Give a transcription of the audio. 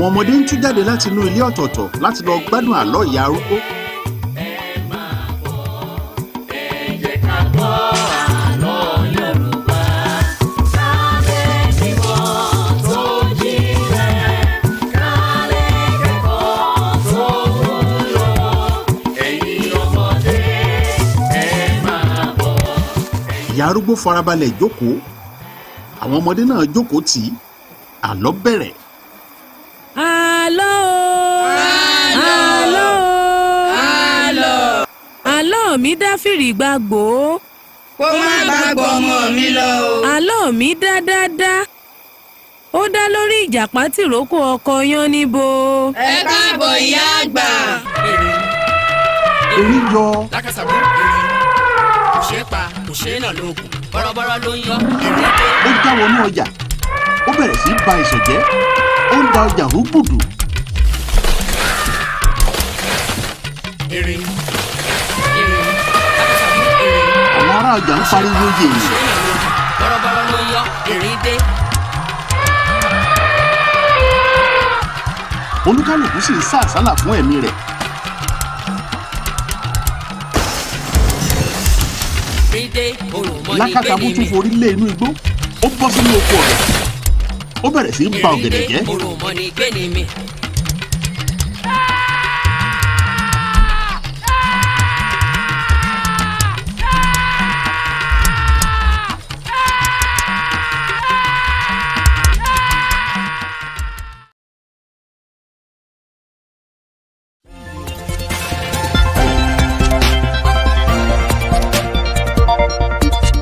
Àwọn ọmọdé ń tú jáde láti inú ilé ọ̀tọ̀ọ̀tọ̀ láti lọ gbádùn àlọ́ ìyá arúgbó. Ẹ jẹ́ ká gbọ́ àlọ́ Yorùbá. Ká lè nímọ̀ tó jinlẹ̀, ká lè kẹ́kọ̀ọ́ tó wúlò. Ẹ̀yin ọmọdé, ẹ máa bọ̀. Ìyá arúgbó farabalẹ̀ jókòó, àwọn ọmọdé náà jókòó tì í. Àlọ́ bẹ̀rẹ̀. Àlọ́ o, àlọ́ o, Àlọ́. Àlọ́ mi dá fìrì gbàgbó. Kó má bá gbọ́mọ mi lọ o. Àlọ́ mi dá dá dá, ó dá lórí ìjàpá tìrókò ọkọ Yánníbo. Ẹ káàbọ̀, ìyá àgbà. Erin yọ. Lákàsàbù erin kò ṣeé pa, kò ṣeé nà lóògùn, bọ́rọ́bọ́rọ́ ló ń yọ erin dé. Ó já wọnú ọjà, ó bẹ̀rẹ̀ sí í ba ìsọ̀ jẹ́, ó ń da ọjà rú gbùdù. Erin, erin, lákàsàbù erin. Àwọn ará ọjà ń pariwo yèè. Kò ṣeé nà lóògùn, bọ́rọ́bọ́rọ́ ló ń yọ erin dé. Olúkálùkù sì ń sá àsálà fún ẹ̀mí rẹ̀. Erin dé, òròmọdé Lákàtàbù gbé tún ni mi. forí lé inú igbó, ó bọ́ sínú oko ọ̀gẹ̀dẹ̀, ó bẹ̀rẹ̀ sí í ba Erin ọ̀gẹ̀dẹ̀ dé, jẹ́. òròmọdé gbé ni mi.